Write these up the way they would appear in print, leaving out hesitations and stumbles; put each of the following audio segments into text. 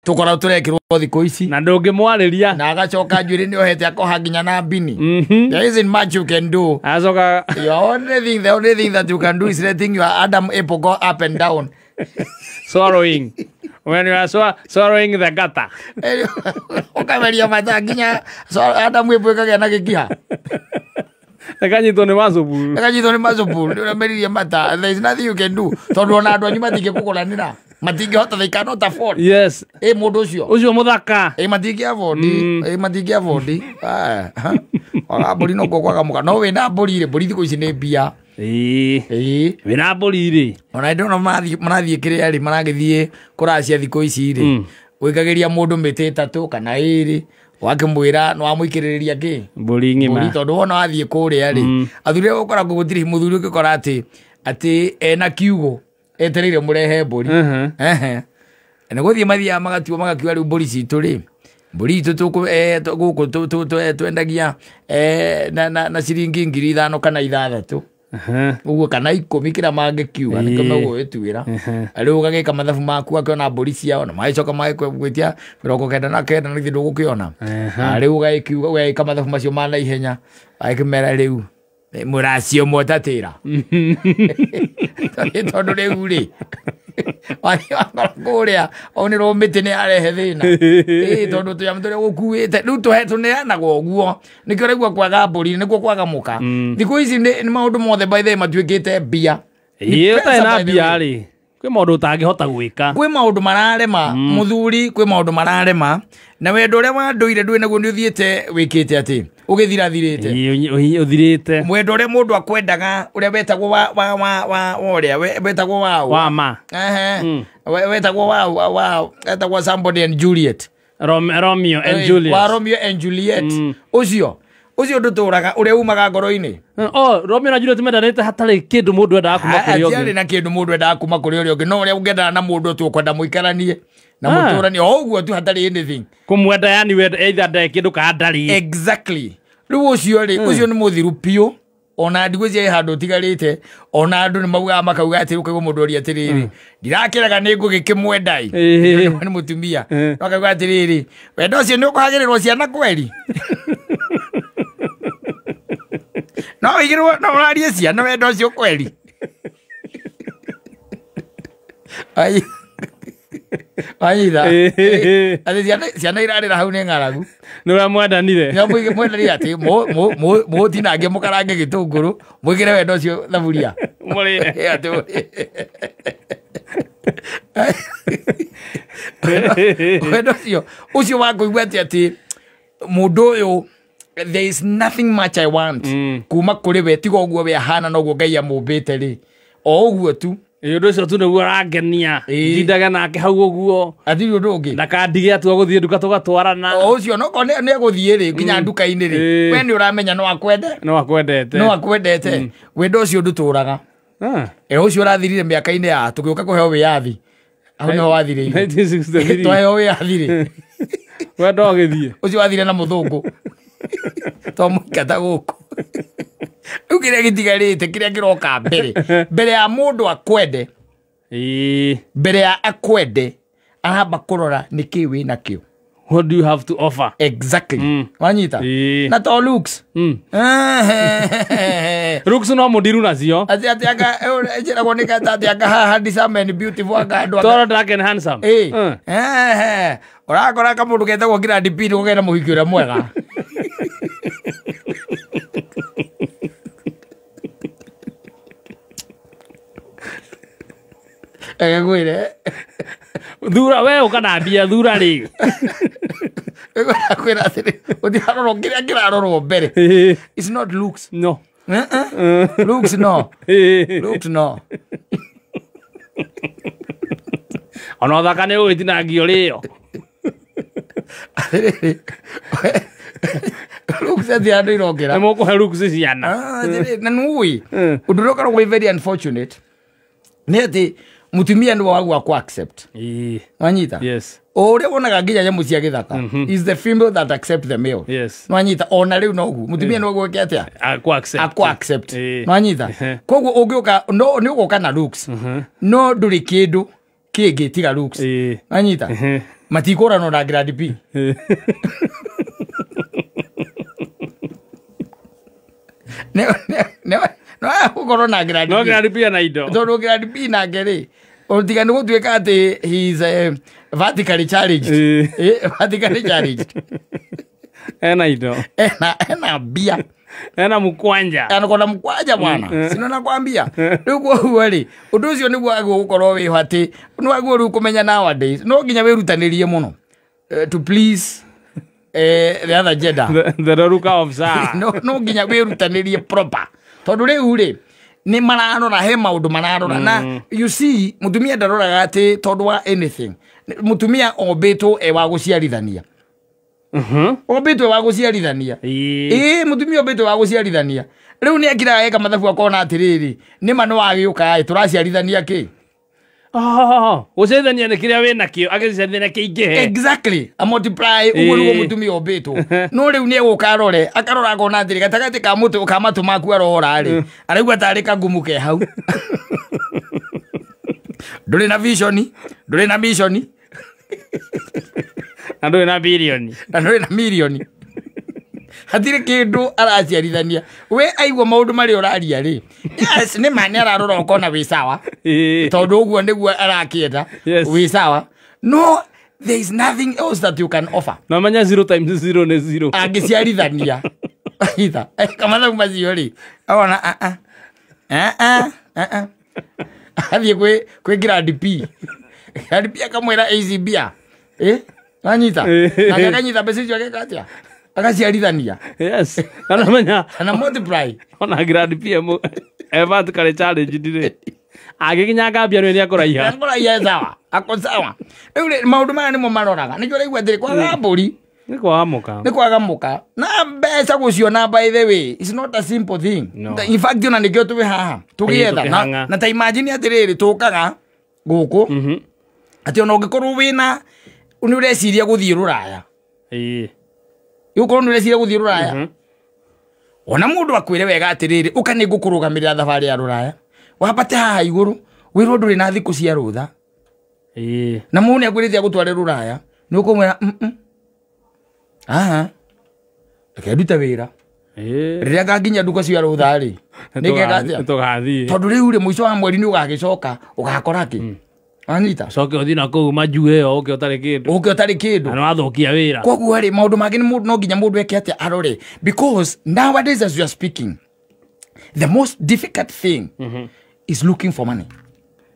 Tũkoragwo tũrekĩrwo thikũ ici. Na ndũngĩmwarĩria. Na agacoka njuĩrĩ nĩ ohete akoha nginya na mbini. There isn't much you can do. Acoka The only thing that you can do is letting your Adam apple go up and down. Swallowing. When you are swallowing the gutter. Ũkameria mata nginya Adam apple ĩkagĩa na gĩkiha. Ĩkanyitwo nĩ macuburu. Ĩkanyitwo nĩ macuburu. Nĩ ũrameririe mata. There is nothing you can do. Tondũ ona andũ anyu matingĩkũgũranĩra. Matingĩhota, they cannot afford. Yes. Ĩ mũndũ ũcio. Ũcio mũthaka. Ĩ matingĩ afford. Ĩ matingĩ afford. Waga mbũri no kwaga mũka. No wĩna mbũri rĩ, mbũri thikũ ici nĩ mbia. Ĩĩ. Wĩna mbũri rĩ. Ona ndĩrona marathiĩ kĩrĩa rĩ, maragĩthiĩ kũracia thikũ ici rĩ. Wĩkagĩria mũndũ mĩtĩ 3 kana 2. Wakĩmwĩra nĩ wamũikĩrĩrĩria kĩ? Mbũri ng'ima. Mbũri tondũ wona wathiĩ kũrĩa rĩ. Athuri arĩa ũkoragwo gũtirĩ mũthuri ũngĩkora atĩ ena kiugo etereire mũrehe mbũri. Na gũthiĩ mathiaga magatua magakiuga rĩu mbũri citũ rĩ. Mbũri itũ gũkũ twendagia na ciringi 5,000 kana 6. Ũguo kana 10 kĩrĩa mangĩkiuga nĩkĩo megũgĩtuĩra. Rĩu ũgagĩka mathabu maku akĩona mbũri ciao na magĩcoka magĩkwĩtia 99 na githĩ ndũgũkĩona. Rĩu ũgagĩkiuga ũgagĩka mathabu macio ma naihenya agĩkĩmera rĩu mũracio mwetatĩra. Tondũ rĩu rĩ wathiĩ wakora kũrĩa aunĩrwo mĩtĩ nĩ yarehe thĩna. Tondũ tũnyamũ tũrĩa gũkuĩte rĩu tũneanagwo ũguo. Nĩkĩo ũraigua kwaga mbũri nĩkuo kwaga mũka. Thikũ ici nĩ maũndũ mothe by the way matuĩkĩte mbia. Ĩĩ ũtarĩ na mbia rĩ kwĩ maũndũ ũtangĩhota gwĩka. Kwĩ maũndũ mararema mũthuri, kwĩ maũndũ mararema na wendo ũrĩa wa ndũire ndũĩ naguo nĩ ũthiĩte wĩkĩte atĩ ũgĩthirathirĩte. Ũthirĩte. Mwendo ũrĩa mũndũ akwendaga ũrĩa wetagwo wa ũrĩa wetagwo wa ma. Wetagwo wa wetagwo somebody and Juliet. Romeo and Juliet. Wa Romeo and Juliet. Ũcio ũcio ndũtũraga ũrĩa umaga ngoro-inĩ. Oh, Romeo na Juliet mendanĩte hatarĩ kĩndũ mũndũ endaga kuma kũrĩ ũngĩ. Hatiarĩ na kĩndũ mũndũ endaga kuma kũrĩ ũrĩa ũngĩ. No ũrĩa ũngĩendana na mũndũ tu ũkwenda mũikaranie na mũtũranie o ũguo tu hatarĩ anything. Kũmwenda yani wenda either ndarĩ kĩndũ kana ndarĩ. Exactly. Rĩu ũcio rĩ, ũcio nĩ mũthiru biũ. Ona ndigwĩciria he handũ ũtigarĩte. Ona andũ nĩ maugaga makauga atĩ ũkaigua mũndũ oria atĩrĩrĩ, ndirakĩraga nĩ ngũgĩkĩmwenda ĩ. Nĩ mũtumia. No akauga atĩrĩrĩ, wendo ũcio nĩ ũkũhagĩrĩrwo ciana kweri. No ũigĩrwo no ũrarie ciana wendo ũcio kweri. Ai. Aitha. Atĩ ciana irarĩra hau nĩ ng'aragu. Nĩ ũrĩa mwendanire. Nĩ mwendanire atĩ mũtinangie mũkarange gĩtũngũrũ mwĩkĩre wendo ũcio thaburia. Mũrĩe. Atĩ wendo ũcio ũcio wa kũigua atĩ mũndũ ũyũ there is nothing much I want. Kuma kũrĩ we tiga ũguo we ahana noguo Ngai amũmbĩte rĩ. O ũguo tu. Ũndũ ũcio tu nĩguo ũrangenia. Ndindaga nake hau ũguo. Hatirĩ ũndũ ũngĩ. Ndakandige atua gũthiĩ nduka tũgatwarana. O ũcio no korwo nĩ egũthiĩ rĩ nginya nduka-inĩ rĩ. We nĩ ũramenya no akwende. No akwendete. No akwendete. Wendo ũcio ndũtũraga. Ũcio ũrathirire mĩaka-inĩ ya tũgĩũka kũheo wĩyathi. Hau nĩho wathirĩire. 1963. Twaheo wĩyathi rĩ. Wendo ũgĩthiĩ. Ũcio wathire na mũthũngũ. Twamũingata gũkũ. Rĩu kĩrĩa gĩtigarĩte kĩrĩa kĩroka mbere mbere ya mũndũ akwende. Mbere ya akwende aramba kũrora nĩkĩ wĩ nakĩo. What do you have to offer? Exactly. Wanyita? Na to looks. Looks no mũndiru nacio. Atĩ atĩ anga njĩragwo nĩ kata atĩ anga haha handsome and beautiful anga andũ. Tall, dark and handsome. Ũrakora kamũndũ getagwo Grand P nĩko kena mũhiki ũrĩa mwega. Egwire thura we ũkana mbia thura rĩ. Kwĩra atĩrĩ ũtirarorwo kĩrĩa kĩrarorwo mbere. It's not looks. No. Looks no. Looks no. Ona ũthaka nĩ ũgĩtinangio rĩo. Looks atĩ andũ irokĩra. Nĩ mũkũhe looks ciana. Na nĩũĩ ũndũ ũrĩa ũkoragwo wĩ very unfortunate nĩ atĩ mutumia nĩ wagu akũ accept. Wanyita? Yes. O ũrĩa wonaga nginya nyamũ cia gĩthaka is the female that accept the male. Yes. Wanyita? Ona rĩu noguo mutumia nĩ wagu eke atĩa? Akũ accept. Akũ accept. Wanyita? Koguo ũngĩũka no nĩ ũgũka na looks. No ndũrĩ kĩndũ kĩngĩ tiga looks. Wanyita? Matikũranwo na Grand P. No gũkorwo na Grand No P. Grand P na indo. Tondũ Grand P nake rĩ, tiga nĩ gũtuĩka atĩ he is vertically challenged. Vertically challenged. Ena indo. Ena mbia. Ena mkwanja. Anakona mkwanja bwana. Sino nakwambia. Rĩu koguo rĩ, ũndũ ũcio nĩguo wagĩrĩirwo gũkorwo wĩho atĩ nĩ wagĩrĩirwo rĩu kũmenya nowadays no nginya wĩrutanĩrie mũno to please the other gender. The Ruka of Zara. No nginya wĩrutanĩrie proper. Tondũ rĩu rĩ nĩ mararora, he maũndũ mararora. Na you see, mũtumia ndaroraga atĩ tondũ wa anything. Mũtumia ombĩtwo e wa gũciarithania. Ombĩtwo e wa gũciarithania. Ĩĩ, mũtumia ombĩtwo wa gũciarithania. Rĩu nĩ akiraga eka mathabu akona atĩrĩrĩ, nĩma nĩ wagĩũka ĩ, tũraciarithania kĩ? Gũciarithania nĩ kĩrĩa wĩnakĩo, agĩciarithania kĩingĩhe. Exactly. A multiply ũguo nĩguo mũtumia ombĩtwo. No rĩu nĩ egũka arore, akarora akona atĩrĩ, gatagatĩ ka mũtũ ka matũ maku arora rĩ, araigua tarĩ kagumu ke hau. Ndũrĩ na vision, ndũrĩ na mission. Na ndũrĩ na bilioni. Na ndũrĩ na milioni. Hatirĩ kĩndũ araciarithania. We aigua maũndũ marĩa ũraria rĩ. Yes, nĩ ma nĩ ararora ũkona wĩ sawa. Tondũ ũguo nĩguo arakĩenda. Wĩ sawa. No, there is nothing else that you can offer. No menya 0 times 0 nĩ 0. Angĩciarithania. Itha. Kamathabu macio rĩ. Awona a a. A a. Athiĩ kwĩ Grand P. Grand P akamwĩra ici mbia. Wanyita. Nake akanyita mbeca icio ageka atĩa? Agaciarithania. Yes. Anamenya. Ana multiply. Ona Grand P vertically challenged rĩ. Agĩkinya ngambia nĩ akũraiha. Akũraiha sawa. Ako sawa. Rĩu rĩ maũndũ maya nĩmo maroraga. Nĩkĩo ũraigua atĩrĩ kwaga mbũri. Nĩ kwaga mũka. Nĩ kwaga mũka. Na mbeca gũciona by the way, it's not a simple thing. No. In fact ona nĩkĩo twĩ haha. Tũgĩetha. Na ta imagine atĩrĩrĩ tũkaga gũkũ. Atĩ ona ũngĩkorwo wĩna nĩ ũreciria gũthiĩ rũraya. Ũkorwo nĩ ũreciria gũthiĩ rũraya. Ona mũndũ akwĩre wega atĩrĩrĩ, ũka nĩ ngũkũrũgamĩrĩra thabarĩ ya rũraya. Wambate haha igũrũ, wĩrwo ndũrĩ na thikũ cia rũtha. Na mũndũ nĩ akwĩrĩte agũtware rũraya, nĩ ũkũmwĩra aha. Reke ndute wĩra. Rĩrĩa ngakinya nduka cia rũtha rĩ, nĩngeka atĩa? Tũgathiĩ. Tondũ rĩu rĩ mũico wa mweri nĩ ũgagĩcoka ũgakora kĩ? Anita. Coke ũthiĩ na kũu majue ĩyo ũke ũtarĩ kĩndũ. Ũke ũtarĩ kĩndũ. Na nĩwathũkia wĩra. Koguo rĩ maũndũ mangĩ nĩ mũndũ no nginya mũndũ eke atĩa arore. Because nowadays as you are speaking, the most difficult thing is looking for money.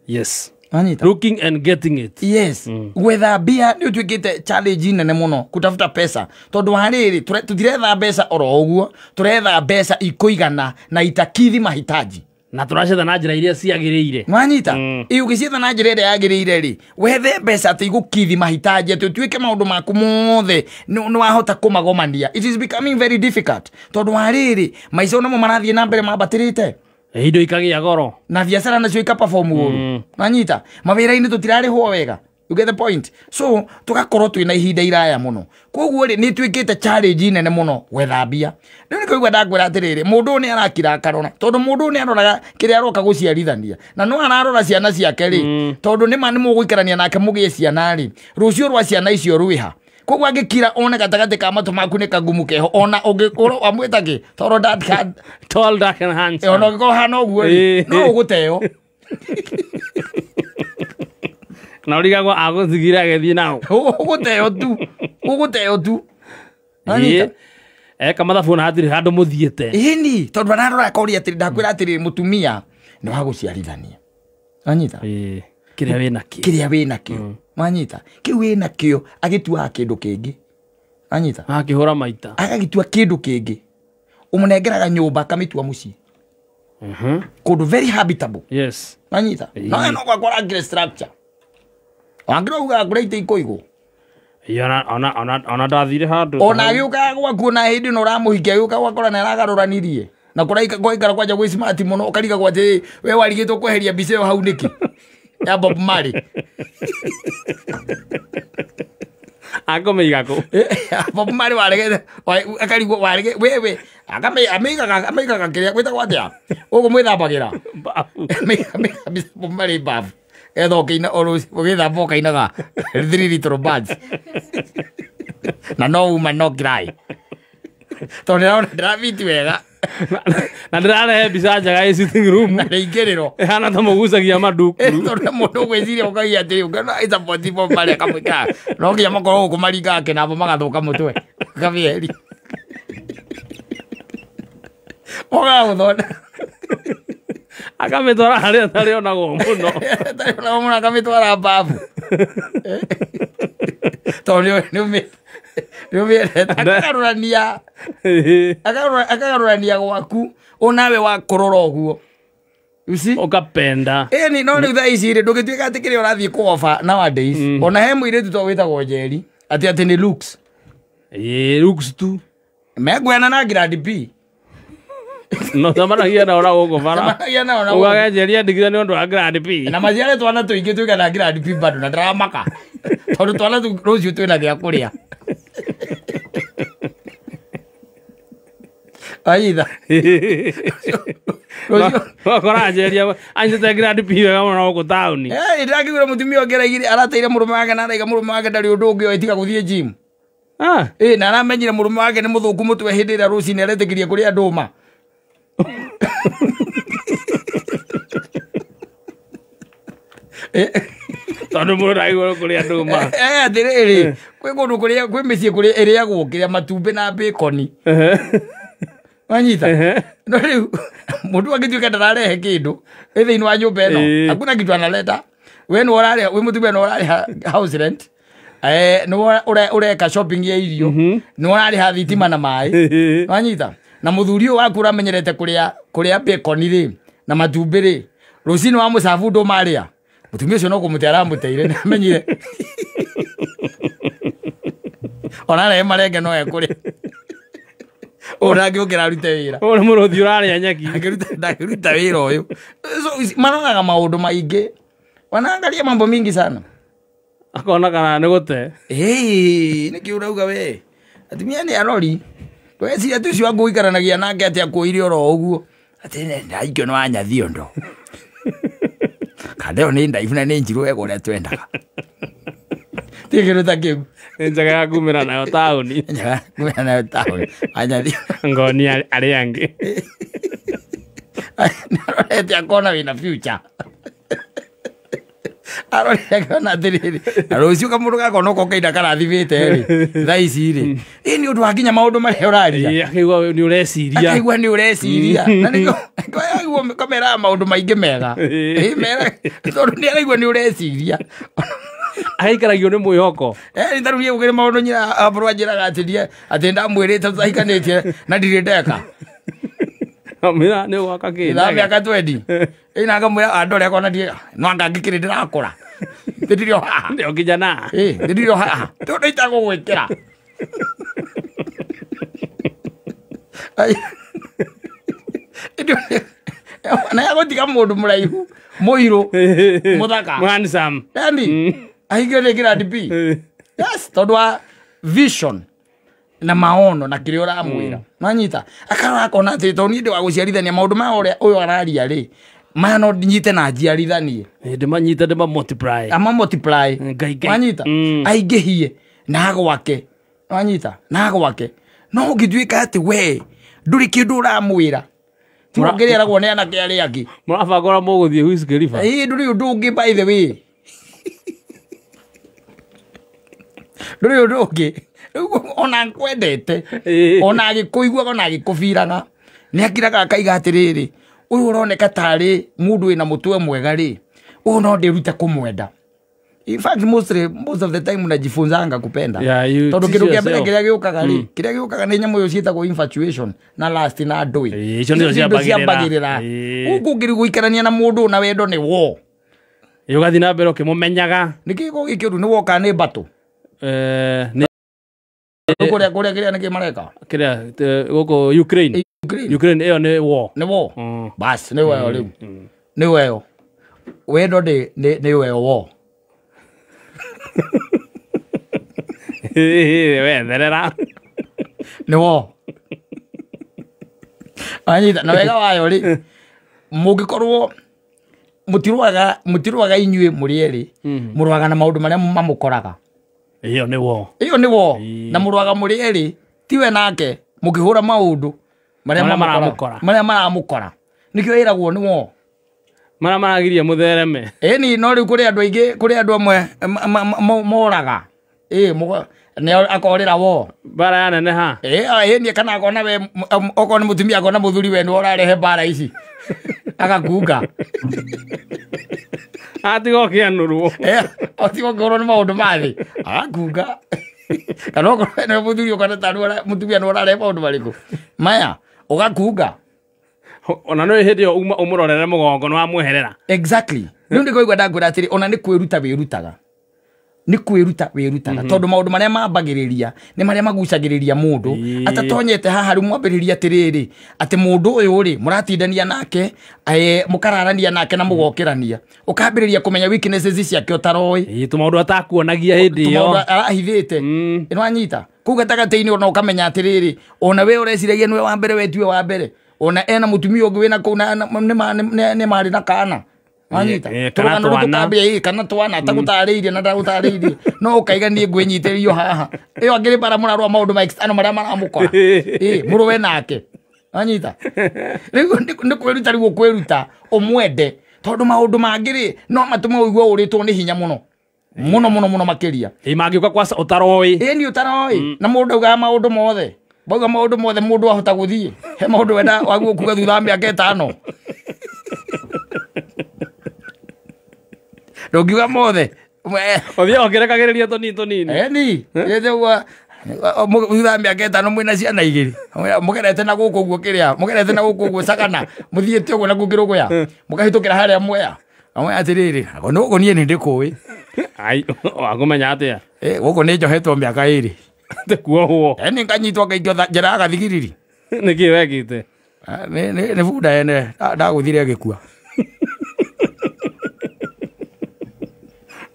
Yes. Anita. Looking and getting it. Yes. Gwetha mbia nĩ ũtuĩkĩte challenge nene mũno kutafuta pesa. Tondũ wa rĩrĩ tũtiretha mbeca oro ũguo, tũretha mbeca ikũigana na itakithi mahitaji. Na tũracetha na njĩra iria ciagĩrĩire. Wanyita? Ĩ ũgĩcietha na njĩra ĩrĩa yagĩrĩire rĩ, wethe mbeca atĩ igũkithi mahitaji atĩ ũtuĩke maũndũ maku mothe nĩ wahota kũmagomania. It is becoming very difficult. Tondũ wa rĩrĩ maica namo marathiĩ na mbere mambatĩrĩte. Indo ikagĩa goro. Na biacara nacio ikaperform ũru. Wanyita? Mawĩra-inĩ tũtirarĩhwo wega. You get the point? So tugakorwo twina ihinda iraya mũno. Koguo rĩ nĩ tuĩkĩte challenge nene mũno gwetha mbia. Rĩu nĩkũigua ndakwĩra atĩrĩrĩ, mũndũ ũyũ nĩ arakira akarora, tondũ mũndũ ũyũ nĩ aroraga kĩrĩa aroka gũciarithania. Na no ararora ciana ciake rĩ, tondũ nĩma nĩ mũgũikarania nake mũgĩe ciana rĩ, rũciũ rwa ciana icio rwĩha. Koguo angĩkira one gatagatĩ ka matũ maku nĩ kagumu keho, ona ũngĩkorwo amwĩta kĩ? Toro dark tall dark and handsome. Ona ũngĩkorwo hana ũguo rĩ, no ũgũteo. Na ũrigagwo agũthigire agĩthiĩ nao. Ũgũteo tu. Ũgũteo tu. Ĩĩ. Eka mathabu na hatirĩ handũ mũthiĩte. Ĩni, tondũ ararora akoria atĩrĩ, ndakwĩra atĩrĩ mũtumia nĩ wa gũciarithania. Wanyita? Ĩĩ. Kĩrĩa wĩnakĩo. Kĩrĩa wĩnakĩo. Wanyita? Kĩu wĩnakĩo agĩtuaga kĩndũ kĩngĩ. Wanyita? Akĩhũra maita. Agagĩtua kĩndũ kĩngĩ. Ũmũnengeraga nyũmba akamĩtua mũciĩ. Kũndũ very habitable. Yes. Wanyita? No no gwakwa ngire structure. Angĩrwo ugaga kũrĩa itĩ ikũigwo. Ona ndathire handũ. Ona agĩũkaga gwaku na hĩndĩ ĩno ũramũhikia agĩũka gwakora nĩ aragarũranirie. Na kũraika gwaikara kwanja gwĩ smart mũno ũkarigagwo atĩ we warigĩtwo kweheria mbica ĩyo hau nĩkĩ? Ya Bob Marley. Akũmĩiga kũ? Bob Marley waregete akarigwo warege wewe amĩigaga kĩrĩa gwĩtagwo atĩa? Gũkũ mwĩthambagĩra. Bafu. Amĩiga mbica Bob Marley bafu. Etha ũkĩina ũgĩthamba ũkainaga three little birds. Na no woman no cry. Tondũ ndĩrona ndĩrabiti wega. Na ndĩrarehe mbica njega ĩ sitting room. Na rĩingĩrĩro. Ĩhana ta mũgucagia mandukuru. Tondũ mũndũ ũgwĩciria ũkauga atĩrĩ ũngĩona ĩ support Bob Marley akamwĩka. No nginya makorwo gũkũ maringaga kĩnamba magathũka mũtwe. Kamĩeri. Mokaga gũthondeka. Akamĩtwara harĩa atarĩonagwo mũno. Atarĩonagwo mũno akamĩtwara babu. Tondũ nĩũmĩendete. Akagarũrania. Akagarũrania gwaku onawe wa kũrora ũguo. You see? Ũkapenda. Ĩni no rĩu thaa ici rĩ ndũngĩtuĩka atĩ kĩrĩa ũrathiĩ kũoba nowadays. Ona he mũirĩtu to wĩtagwo Njeri atĩ nĩ looks. Ĩĩ looks tu. Mekuana na Grad B. No tamanagia na ũra gũkũ bara. Tamanagia na ũra gũkũ. Ugaga Njeri andigire nĩ ũndũ wa Grad B. Na maciare twana tũingĩ tũigana Grad B bado na ndaramaka. Tondũ twana rũciũ twĩna gĩa kũrĩa. Aitha. Wakora Njeri anyitĩte Grad B wega mũno gũkũ taũni. Ndĩrakĩigua mũtumia ũngĩ araigire arateire mũrũme wake na araiga mũrũme wake ndarĩ ũndũ ũngĩ oĩ tiga gũthiĩ gym. Na aramenyire mũrũme wake nĩ mũthũku mũtwe hĩndĩ ĩrĩa rũcinĩ aretĩkĩria kũrĩa ndũma. Tondũ mũndũ ndagĩrĩirwo kũrĩa ndũma. Atĩrĩrĩ, kwĩ kũndũ kũrĩa kwĩ mĩciĩ kũrĩa ĩrĩagwo kĩrĩa matumbĩ na bacon. Wanyita? No rĩu mũndũ angĩtuĩka ndararehe kĩndũ ĩ thĩinĩ wa nyũmba ĩno, hakuna kitu analeta. We nĩwe ũrarĩha, wĩ mũtumia nĩwe ũrarĩha house rent. Nĩwe ũreka shopping ya irio, nĩwe ũrarĩha thitima na maĩ. Wanyita? Na mũthuri ũyũ waku ũramenyerete kũrĩa bacon rĩ na matumbĩ rĩ, rũcinĩ wa mũcabu ndũmarĩa. Mũtumia ũcio no kũmũte aramũteire nĩ amenyire. Ona arehe marenge no ekũrĩa. Ũrangĩũkĩra arute wĩra. Ũyũ nĩ mũrũthi ũrarĩa nyeki. Ndangĩruta wĩra ũyũ. So, maroraga maũndũ maingĩ. Wanaangalia mambo mingi sana. Akona kana nĩ gũte. Nĩkĩ ũrauga we? Atumia nĩ arori. Weciria tu ũcio angũikaranagia nake atĩ akũire oro ũguo. Atĩ ndaikio nĩ wanyathio ndo. Kanda ĩyo nĩ ndaihu na nĩ njirũ wega ũrĩa twendaga. Ti kĩndũ ta kĩu. Nĩ njega ya kumĩra nayo taũni. Njega ya kumĩra nayo taũni. Wanyathio. Ngoni arĩa angĩ. Arorete akona wĩna future. Arorete akona atĩrĩrĩ. Na rũciũ kamũndũ gaka onoko kaina karathimĩte rĩ. Thaa ici rĩ. Ĩ nĩ ũndũ wa nginya maũndũ marĩa ũraria. Akaigua nĩ ũreciria. Akaigua nĩ ũreciria. Na nĩkĩo akaigua kameraga maũndũ maingĩ mega. Mera tondũ nĩ araigua nĩ ũreciria. Agaikaragio nĩ mwĩhoko. Nĩ ta rĩu niĩ gũkĩrĩ maũndũ nyina Abro anjĩraga atĩ atĩ ndamwĩrĩte tũtahikanĩtie na ndirĩ ndeka. Amwĩra nĩ ũgwaka kĩ? Thaa mĩaka 20. Na ngamwĩra andore akona ndirĩ no anga ngĩkĩrĩ ndĩrakũra. Ndĩrĩ o haha. Ndĩ o kijana. Ndĩrĩ o haha. Tondũ itagũgwĩkĩra. Na yagũtiga mũndũ mũraihu, mũirũ, mũthaka. Handsome. Yani, ahingio nĩ Grad B. Yes, tondũ wa vision na maono na kĩrĩa ũramwĩra. Manyita. Akarora akona atĩ tondũ niĩ ndĩ wa gũciarithania maũndũ maya ũrĩa ũyũ araria rĩ, maya no nyite na njiarithanie. Ndĩmanyite ndĩma multiply. Ama multiply. Ngai. Manyita. Aingĩhie na gwake. Manyita. Na gwake. No ũngĩtuĩka atĩ we ndũrĩ kĩndũ ũramwĩra. Ti ũngĩrĩa aragwo nĩ anake arĩa angĩ. Mũrabanga ũrĩa mũgũthiĩ Whiskey River. Ndũrĩ ũndũ ũngĩ by the way. Ndũrĩ ũndũ ũngĩ. Rĩu ona nkwendete, ona agĩkũiguaga ona agĩkũbiraga, nĩ akiraga akaiga atĩrĩrĩ, ũyũ ũroneka tarĩ mũndũ wĩna mũtwe mwega rĩ, ũyũ no ndĩrute kũmwenda. In fact, most of the time unajifunzanga kupenda. Tondũ kĩndũ kĩa mbere kĩrĩa gĩũkaga rĩ, kĩrĩa gĩũkaga nĩ nyamũ ĩyo ciĩtagwo infatuation na lust na ndũĩ. Icio nĩcio ciambagĩrĩra. Gũkũ ũngĩrĩ gũikarania na mũndũ na wendo nĩ wo. Ũgathiĩ na mbere ũkĩmũmenyaga. Nĩkĩ gĩkoragwo gĩ kĩũru nĩ woka nĩ mbatũ. Kũrĩa kĩrĩa nĩkĩ mareka? Kĩrĩa gũkũ Ukraine. Ukraine ĩyo nĩ war. Nĩ war. Bas nĩ weyo rĩu. Nĩ weyo. Wendo nĩ weyo war. Wetherera. Nĩ wo. Anyita na wega wayo rĩ, mũngĩkorwo Mutirwaga inyuĩ mũrĩ erĩ. Mũrwaga na maũndũ marĩa mamũkoraga. Ĩyo nĩ wo. Ĩyo nĩ wo. Na mũrwaga mũrĩ erĩ tiwe nake mũkĩhũra maũndũ marĩa maramũkora. Marĩa maramũkora. Nĩkĩo ĩragwo nĩ wo. Marĩa maragiria mũthereme. Ĩni no rĩu kũrĩ andũ aingĩ, kũrĩ andũ amwe moraga. Nĩ akorĩra wo. Mbara ya neneha. Ĩni kana akona we okorwo nĩ mũtumia akona mũthuri we nĩ ũrarehe mbara ici. Agakunga. Atiga ũkĩanũrwo. Atiga ũkĩhũrwo nĩ maũndũ ma thĩ. Agakunga. Kana okorwo nĩ mũthuri ũkona ta mũtumia nĩ ũrarehe maũndũ marĩkũ. Maya ũgakunga. Ona no hĩndĩ ĩyo ũmũrorere mũgongo nĩ wamweherera. Exactly. Rĩu nĩ kũigua ndakwĩra atĩrĩ ona nĩ kwĩruta wĩrutaga. Nĩ kwĩruta wĩrutaga tondũ maũndũ marĩa mambagĩrĩria nĩ marĩa magucagĩrĩria mũndũ atatonyete haha rĩu mwambĩrĩria atĩrĩrĩ atĩ mũndũ ũyũ rĩ mũratindania nake mũkararania nake na mũgokĩrania ũkambĩrĩria kũmenya weaknesses ciake ũtaroĩ. Tũmaũndũ atakuonagia hĩndĩ ĩyo. Tũmaũndũ arahithĩte. Nĩ wanyita kũu gatagatĩ-inĩ ona ũkamenya atĩrĩrĩ ona we ũreciragia nĩwe wa mbere we tiwe wa mbere ona ena mũtumia ũngĩ wĩna kũu nĩ marĩ na kana. Wanyita kana twana kana twana atagũtarĩirie na ndagũtarĩirie no ũkaiga niĩ ngwĩnyitĩrĩrio haha ĩyo angĩrĩ bara mũrarũa maũndũ ma external marĩa maramũkora mũrũwe nake wanyita rĩu nĩ kwĩruta rĩu ũkwĩruta ũmwende tondũ maũndũ mangĩ rĩ no matũme ũigue ũrĩtwo nĩ hinya mũno mũno mũno mũno makĩria mangĩũka kwa ũtaroĩ nĩ ũtaroĩ na mũndũ augaga maũndũ mothe bauga maũndũ mothe mũndũ ahota gũthiĩ he maũndũ wenda waguo kuga thutha wa mĩaka ĩtano ndũngiuga mothe ũthiĩ ũkĩrekagĩrĩria tũnini tũnini ĩni thutha wa mĩaka ĩtano mwĩna ciana igĩrĩ mũgerete na gũkũ ũguo kĩrĩa mũgerete na gũkũ ũguo Sagana mũthiĩte ũguo na kũu Kĩrũgũya mũkahĩtũkĩra harĩa Mwea amwe atĩrĩrĩ gũkũ niĩ nĩ ndĩkũĩ wakũmenya atĩa gũkũ nĩ njohetwo mĩaka ĩrĩ tekuohwo nĩ nganyitwo ngaikio njera ya gathigiriri nĩkĩ wekĩte nĩ bunda ene ndagũthire agĩkua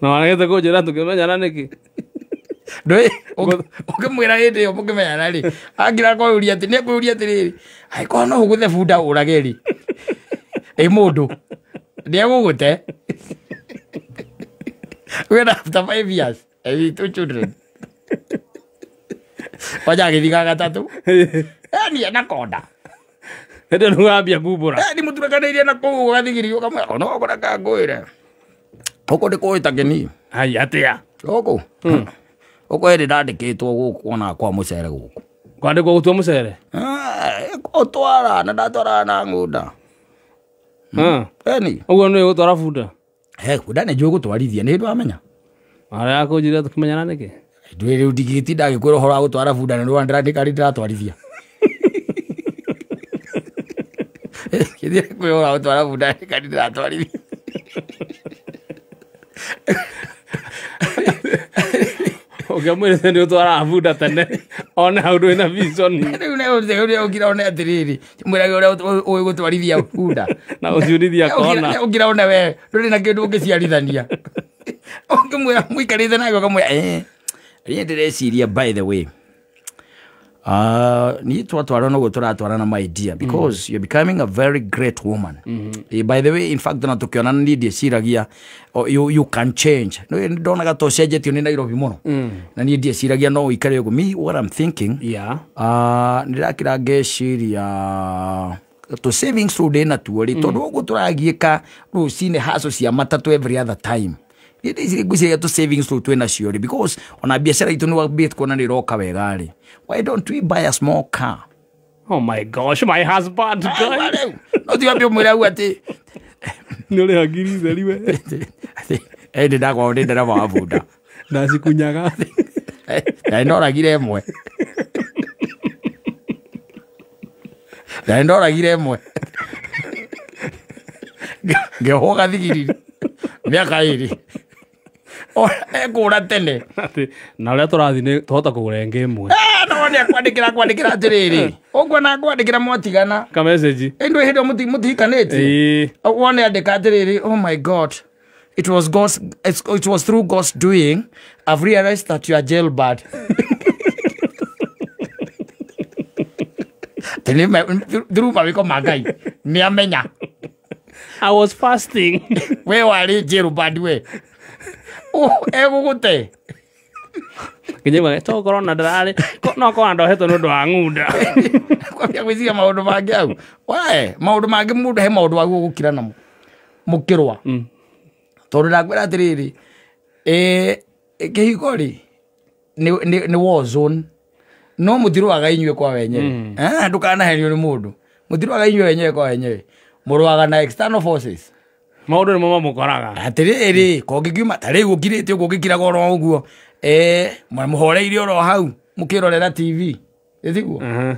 na waragĩte kũnjĩra tũkĩmenyana nĩkĩ ndũĩ ũkĩmwĩra hĩndĩ ĩyo mũkĩmenyana rĩ angira kwĩyũria atĩ nĩekwĩyũria atĩrĩrĩ angĩkorwo no ũgũthe bunda ũrage rĩ ĩ mũndũ nĩegũgũte wĩna after 5 years two children kwanja agĩthiga gatatũ yani anakonda hĩndĩ ĩyo nĩwambia kumbũra nĩ mũturekanĩirie na kũu gathigiri ũkamwĩra ona ũkora kangũĩre gũkũ ndĩkũĩ ta kĩni ai atĩa gũkũ gũkũ hĩndĩ ndandĩkĩtwo gũkũ ona kwa mũcere gũkũ kwandĩkwo gũtua mũcere ũtwara na ndatwara na ng'unda eni ũguo nĩũĩ gũtwara bunda bunda nĩ njũĩ gũtwarithia nĩ hĩndĩ wamenya marĩa kũnjĩra tũkĩmenyana nĩkĩ ndũĩ rĩu ndingĩtinda ngĩkwĩra ũhoro wa gũtwara bunda na nĩndĩrandĩka ndĩratwarithia gĩthiĩ kwĩra ũhoro wa gũtwara bunda ndĩka ndĩratwarithia ũngĩamwĩrĩte nĩ ũtwaraga bunda tene one hau ndũrĩ na vision rĩu nĩ ũkira one atĩrĩrĩ mwĩrage ũrĩa ũĩ gũtwarithia bunda na ũciũrithia kona ũkira one we ndũrĩ na kĩndũ ũngĩciarithania ũngĩmwĩra mũikarĩte nake ũkamwĩra niĩ ndĩreciria by the way niĩ twatwarana ũguo tũratwarana my dear because you're becoming a very great woman. By the way, in fact na tũkĩonana niĩ ndieciragia you can change no ndonaga to cenjetio nĩ Nairobi mũno na niĩ ndieciragia no ũikare ũguo. Me what I'm thinking ndĩrakĩra ngeciria to savings through ndĩ natuo rĩ tondũ ũguo tũragiĩka rũcinĩ haco cia matatũ every other time ngwĩciria tũ savings tũu twĩ nacio rĩ because ona biacara itũ nĩ wambĩte kuona nĩ ĩroka wega rĩ why don't we buy a small car? Oh my gosh, my husband. No ti wambie ũmwĩre au atĩ nĩ ũrĩha ngiri theri we ĩndĩ ndakorwo ndĩ ndereba wa bunda ndacikunyaga na ndoragire ĩmwe na ndoragire ĩmwe ngĩohwo gathigiriri mĩaka ĩrĩ ekũra tene na ũrĩa tũrathiĩ nĩ tũhota kũgũra ĩngĩ ĩmwe no nĩ akwandĩkĩra akwandĩkĩra atĩrĩrĩ ũkuona akwandĩkĩra mwatigana ka message ĩndũ hĩndĩ ĩyo mũtihikanĩtie wone andĩka atĩrĩrĩ oh my God, it was God's, it was through God's doing I've realized that you are jailbird. Through mawĩko ma Ngai nĩ amenya I was fasting. We warĩ njeru bandi we. Egũgũte. Nginya to corona ndararĩ no korwo ndohetwo nĩ ũndũ wa ng'unda. Kwambia gwĩciria maũndũ mangĩ hau. We, maũndũ mangĩ mũndũ he maũndũ wagwo gũkira namo. Mũkĩrũa. Tondũ ndakwĩra atĩrĩrĩ, kĩhiko rĩ nĩ war zone. No mũtirũaga inyuĩ kwa wenyewe. Ndũkanahenio nĩ mũndũ. Mũtirũaga inyuĩ wenyewe kwa wenyewe. Mũrũaga na external forces. Maũndũ nĩmo mamũkoraga. Atĩrĩrĩ, kongĩkiuma ta rĩu ũkirĩte ũguo ũgĩkiraga oro ũguo. Mũhoreire oro hau mũkĩrorera TV. Ĩtiguo?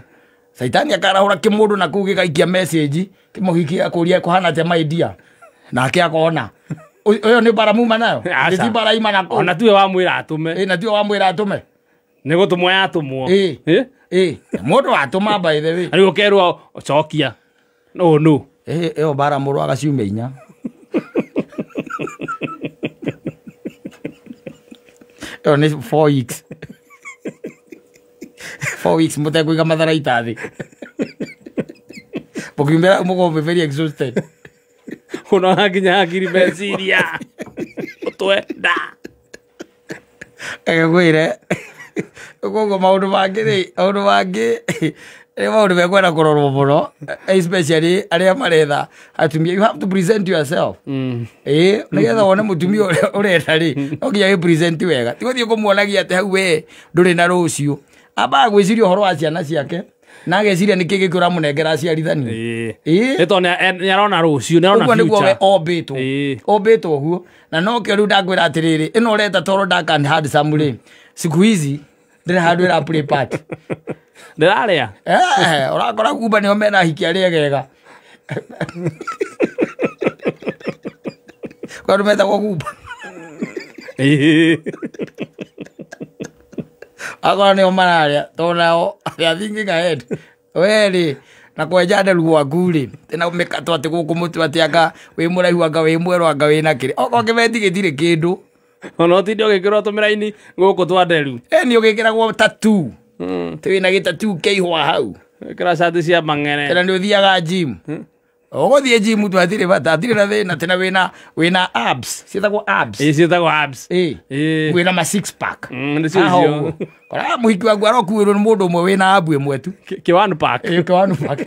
Saitani akarahũra kĩmũndũ na kũu gĩgaikia message kĩmũhiki akũria kũhana atĩa my dear. Nake akona. Ũyũ nĩ bara muma nayo. Nĩ bara ima na kũu. Ona tuwe wamwĩra atũme. Na tuwe wamwĩra atũme. Nĩ gũtũmwo yatũmwo. Mũndũ atũma by the way. Rĩu ũkerwo cokia. No no. Ĩyo bara mũrũaga ciumia inya. Ĩyo nĩ 4 weeks. 4 weeks mũtekũiga matharaita thĩ. Mũkiumĩra mũgombe very exhausted. Ũnoga nginya hakiri meciria. Ũtwe nda. Ngwĩre. Koguo maũndũ mangĩ rĩ, maũndũ mangĩ nĩ maũndũ mekwenda kũrorwo mũno, especially arĩa maretha atumia. You have to present yourself. Nĩgetha wone mũtumia ũrĩa ũrenda rĩ, no nginya wĩ present wega. Ti gũthiĩ kũmuonagia atĩ hau we ndũrĩ na rũciũ. Ambaga gwĩciria ũhoro wa ciana ciake na ageciria nĩkĩ gĩkĩ ũramũnengera aciarithanie. Nĩ tondũ nĩ arona rũciũ, nĩ arona Ũguo nĩguo we future. ombĩtwo. Ombĩtwo ũguo. Na nokĩo rĩu ndakwĩra atĩrĩrĩ, ĩno ũreta toro dark and handsome rĩ, siku hizi ndĩrĩ handũ ĩra play part. Ndĩrarĩa? Ũrakora kumba nĩo mena ahiki arĩa egega. Kwa andũ metagwo kumba. Akora nĩo mararĩa tondũ nao they are thinking ahead. We rĩ, na kwenja nderu gwaku rĩ, tena mĩkato atĩ gũkũ mũtwe atĩ anga wĩ mũraihu anga wĩ mwerũ anga wĩ na kĩrĩ. Okorwo kĩbeti gĩtirĩ kĩndũ. Ona ũtinde ũgĩkĩrwo tũmĩraini gũkũ twa nderu. Nĩ ũgĩkĩragwo tattoo. Tĩ wĩna gĩtatu kĩihũa hau. Ĩkĩra cati cia mang'ere. Tena nĩ ũthiaga gym. Ũgũthiĩ gym tu hatirĩ bata, hatirĩ na thĩna, tena wĩna abs. Ciĩtagwo abs. Ciĩtagwo abs. Wĩna ma six pack. Nĩcio icio. Kora mũhiki waku arokuĩrwo nĩ mũndũ ũmwe wĩna abu ĩmwe tu. Kĩ one pack. Kĩ one pack.